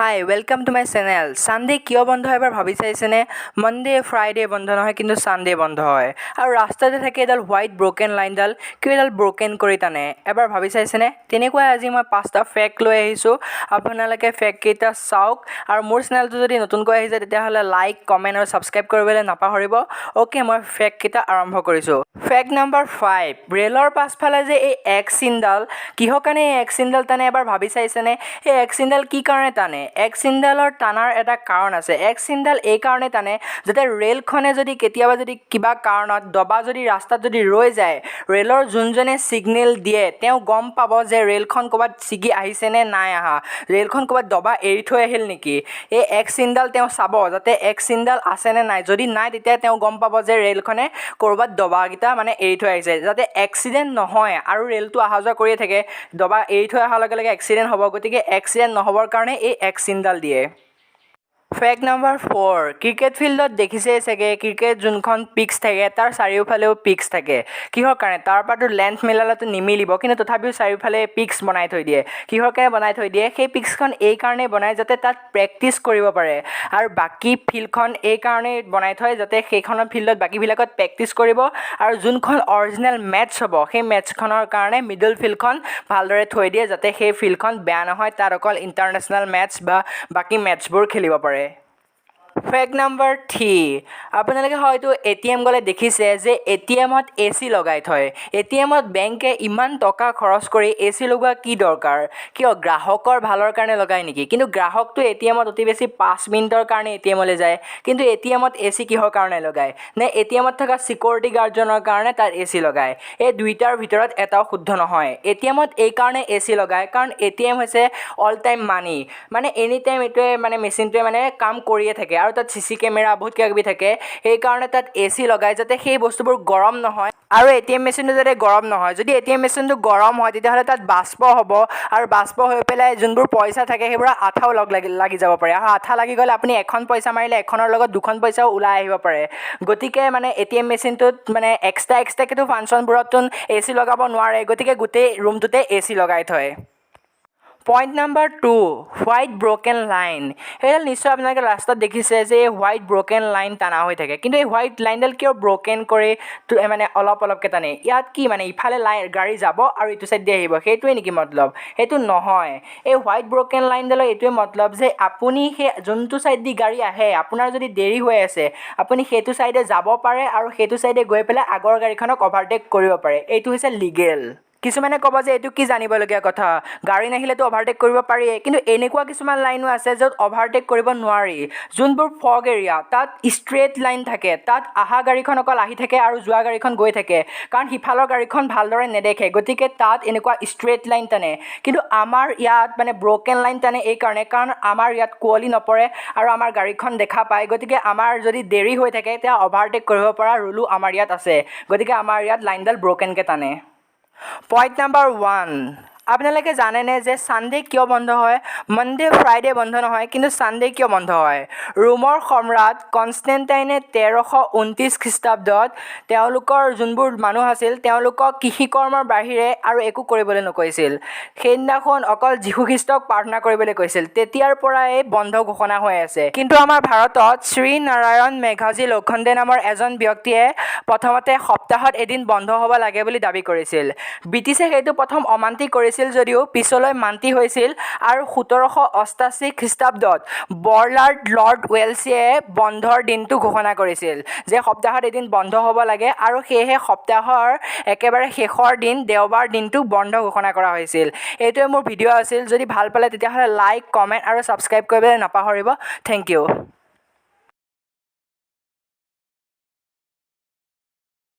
Hi, welcome to my channel. Sunday কিয় বন্ধ হয় এবাৰ ভাবি চাইছেনে? মনডে, ফ্ৰাইডে বন্ধ নহয়, কিন্তু ছানডে বন্ধ হয়। আৰু ৰাস্তাতে থাকে এডাল হোৱাইট ব্ৰ'কেন লাইনডাল। কিয় এডাল ব্ৰ'কেন কৰি টানে, এবাৰ ভাবি চাইছেনে? তেনেকুৱাই আজি মই পাঁচটা ফেক্ট লৈ আহিছোঁ। আপোনালোকে ফেক্টকেইটা চাওক আৰু মোৰ চেনেলটো যদি নতুনকৈ আহিছে, তেতিয়াহ'লে লাইক, কমেণ্ট আৰু ছাবস্ক্ৰাইব কৰিবলৈ নাপাহৰিব। অ'কে, মই ফেক্টকেইটা আৰম্ভ কৰিছোঁ। ফেক্ট নাম্বাৰ 5, ৰেলৰ পাছফালে যে এই এক্স চিনডাল, কিহৰ কাৰণে এই এক্স চিনডাল টানে, এবাৰ ভাবি চাইছেনে? এই এক্স চিনডাল কি কাৰণে টানে? এক্স চিনডালৰ টানাৰ এটা কাৰণ আছে। এক্স চিনডাল এই কাৰণে টানে যাতে ৰেলখনে যদি কেতিয়াবা যদি কিবা কাৰণত দবা যদি ৰাস্তাত যদি ৰৈ যায়, ৰেলৰ যোনজনে ছিগনেল দিয়ে তেওঁ গম পাব যে ৰেলখন ক'ৰবাত ছিগি আহিছে নে নাই অহা, ৰেলখন ক'ৰবাত দবা এৰি থৈ আহিল নেকি। এই এক্স চিনডাল তেওঁ চাব যাতে এক্স চিনডাল আছে নে নাই। যদি নাই, তেতিয়া তেওঁ গম পাব যে ৰেলখনে ক'ৰবাত দবাকেইটা মানে এৰি থৈ আহিছে, যাতে এক্সিডেণ্ট নহয়। আৰু ৰেলটো অহা যোৱা কৰিয়ে থাকে, দবা এৰি থৈ অহাৰ লগে লগে এক্সিডেণ্ট হ'ব। গতিকে এক্সিডেণ্ট নহ'বৰ কাৰণে এই এক্স চিনডাল দিয়ে। ফেক্ট নম্বৰ 4, ক্ৰিকেট ফিল্ডত দেখিছেই চাগে, ক্ৰিকেট যোনখন পিটছ থাকে, তাৰ চাৰিওফালেও পিটছ থাকে। কিহৰ কাৰণে? তাৰ পৰাতো লেন্থ মিলালেতো নিমিলিব, কিন্তু তথাপিও চাৰিওফালে পিটছ বনাই থৈ দিয়ে। কিহৰ কাৰণে বনাই থৈ দিয়ে? সেই পিটছখন এই কাৰণেই বনায় যাতে তাত প্ৰেক্টিচ কৰিব পাৰে। আৰু বাকী ফিল্ডখন এই কাৰণেই বনাই থয় যাতে সেইখনৰ ফিল্ডত বাকীবিলাকত প্ৰেক্টিচ কৰিব আৰু যোনখন অৰিজিনেল মেটছ হ'ব, সেই মেটছখনৰ কাৰণে মিডল ফিল্ডখন ভালদৰে থৈ দিয়ে, যাতে সেই ফিল্ডখন বেয়া নহয়, তাত অকল ইণ্টাৰনেশ্যনেল মেটছ বা বাকী মেটছবোৰ খেলিব পাৰে। ফেক্ট নাম্বাৰ 3, আপোনালোকে হয়তো এটিএম গ'লে দেখিছে যে এটিএমত এচি লগাই থয়। এটিএমত বেংকে ইমান টকা খৰচ কৰি এচি লগোৱা কি দৰকাৰ? কিয়, গ্ৰাহকৰ ভালৰ কাৰণে লগায় নেকি? কিন্তু গ্ৰাহকটো এটিএমত অতি বেছি 5 মিনিটৰ কাৰণে এটিএমলৈ যায়। কিন্তু এটিএমত এচি কিহৰ কাৰণে লগায়? নে এটিএমত থকা ছিকিউৰিটি গাৰ্ডজনৰ কাৰণে তাত এচি লগায়? এই দুইটাৰ ভিতৰত এটাও শুদ্ধ নহয়। এটিএমত এইকাৰণে এচি লগায়, কাৰণ এটিএম হৈছে অল টাইম মানি, মানে এনি টাইম এইটোৱে মানে মেচিনটোৱে মানে কাম কৰিয়ে থাকে আৰু তাত চিচি কেমেৰা, বহুত কিবা কিবি থাকে। সেইকাৰণে তাত এচি লগায় যাতে সেই বস্তুবোৰ গৰম নহয় আৰু এটিএম মেচিনটো যাতে গৰম নহয়। যদি এটিএম মেচিনটো গৰম হয়, তেতিয়াহ'লে তাত বাষ্প হ'ব আৰু বাষ্প হৈ পেলাই যোনবোৰ পইচা থাকে, সেইবোৰৰ আঠাও লগ লাগি লাগি যাব পাৰে। আৰু আঠা লাগি গ'লে আপুনি এখন পইচা মাৰিলে এখনৰ লগত দুখন পইচাও ওলাই আহিব পাৰে। গতিকে মানে এটিএম মেচিনটোত মানে এক্সট্ৰা এক্সট্ৰাকৈতো ফাংচনবোৰততো এচি লগাব নোৱাৰে, গতিকে গোটেই ৰুমটোতে এচি লগাই থয়। Point number 2, white broken line. সেইডাল নিশ্চয় আপোনালোকে ৰাস্তাত দেখিছে যে এই হোৱাইট ব্ৰ'কেন লাইন টানা হৈ থাকে। কিন্তু এই হোৱাইট লাইনডাল কিয় ব্ৰ'কেন কৰি মানে অলপ অলপকৈ টানে? ইয়াত কি মানে ইফালে লাইন গাড়ী যাব আৰু ইটো চাইড দি আহিব, সেইটোৱে নেকি মতলব? সেইটো নহয়। এই হোৱাইট ব্ৰ'কেন লাইনডালৰ এইটোৱে মতলব যে আপুনি সেই যোনটো চাইড দি গাড়ী আহে, আপোনাৰ যদি দেৰি হৈ আছে, আপুনি সেইটো চাইডে যাব পাৰে আৰু সেইটো চাইডে গৈ পেলাই আগৰ গাড়ীখনক অভাৰটেক কৰিব পাৰে। এইটো হৈছে লিগেল। কিছুমানে ক'ব যে এইটো কি জানিবলগীয়া কথা, গাড়ী নাহিলেতো অভাৰটেক কৰিব পাৰিয়ে। কিন্তু এনেকুৱা কিছুমান লাইনো আছে য'ত অভাৰটেক কৰিব নোৱাৰি। যোনবোৰ ফগ এৰিয়া, তাত ষ্ট্ৰেইট লাইন থাকে, তাত অহা গাড়ীখন অকল আহি থাকে আৰু যোৱা গাড়ীখন গৈ থাকে, কাৰণ সিফালৰ গাড়ীখন ভালদৰে নেদেখে। গতিকে তাত এনেকুৱা ষ্ট্ৰেইট লাইন টানে। কিন্তু আমাৰ ইয়াত মানে ব্ৰ'কেন লাইন টানে এইকাৰণে, কাৰণ আমাৰ ইয়াত কুঁৱলী নপৰে আৰু আমাৰ গাড়ীখন দেখা পায়। গতিকে আমাৰ যদি দেৰি হৈ থাকে, তেতিয়া অভাৰটেক কৰিব পৰা ৰুলো আমাৰ ইয়াত আছে। গতিকে আমাৰ ইয়াত লাইনডাল ব্ৰ'কেনকৈ টানে। পইণ্ট নাম্বাৰ 1, আপোনালোকে জানেনে যে ছানডে কিয় বন্ধ হয়? মনডে, ফ্ৰাইডে বন্ধ নহয়, কিন্তু ছানডে কিয় বন্ধ হয়? ৰোমৰ সম্ৰাট কনষ্টেণ্টাইনে 1329 খ্ৰীষ্টাব্দত তেওঁলোকৰ যোনবোৰ মানুহ আছিল, তেওঁলোকক কৃষিকৰ্মৰ বাহিৰে আৰু একো কৰিবলৈ নকৈছিল। সেইদিনাখন অকল যীশুখ্ৰীষ্টক প্ৰাৰ্থনা কৰিবলৈ কৈছিল। তেতিয়াৰ পৰাই বন্ধ ঘোষণা হৈ আছে। কিন্তু আমাৰ ভাৰতত শ্ৰী নাৰায়ণ মেঘাজী লোখণ্ডে নামৰ এজন ব্যক্তিয়ে প্ৰথমতে সপ্তাহত এদিন বন্ধ হ'ব লাগে বুলি দাবী কৰিছিল। ব্ৰিটিছে সেইটো প্ৰথম অমান্তি কৰিছিল যদিও পিছলৈ মান্তি হৈছিল আৰু 1788 খ্ৰীষ্টাব্দত বৰলাৰ্ড লৰ্ড ৱেলছিয়ে বন্ধৰ দিনটো ঘোষণা কৰিছিল যে সপ্তাহত এদিন বন্ধ হ'ব লাগে। আৰু সেয়েহে সপ্তাহৰ একেবাৰে শেষৰ দিন দেওবাৰ দিনটোক বন্ধ ঘোষণা কৰা হৈছিল। এইটোৱে মোৰ ভিডিঅ' আছিল। যদি ভাল পালে, তেতিয়াহ'লে লাইক, কমেণ্ট আৰু ছাবস্ক্ৰাইব কৰিবলৈ নাপাহৰিব। Thank you.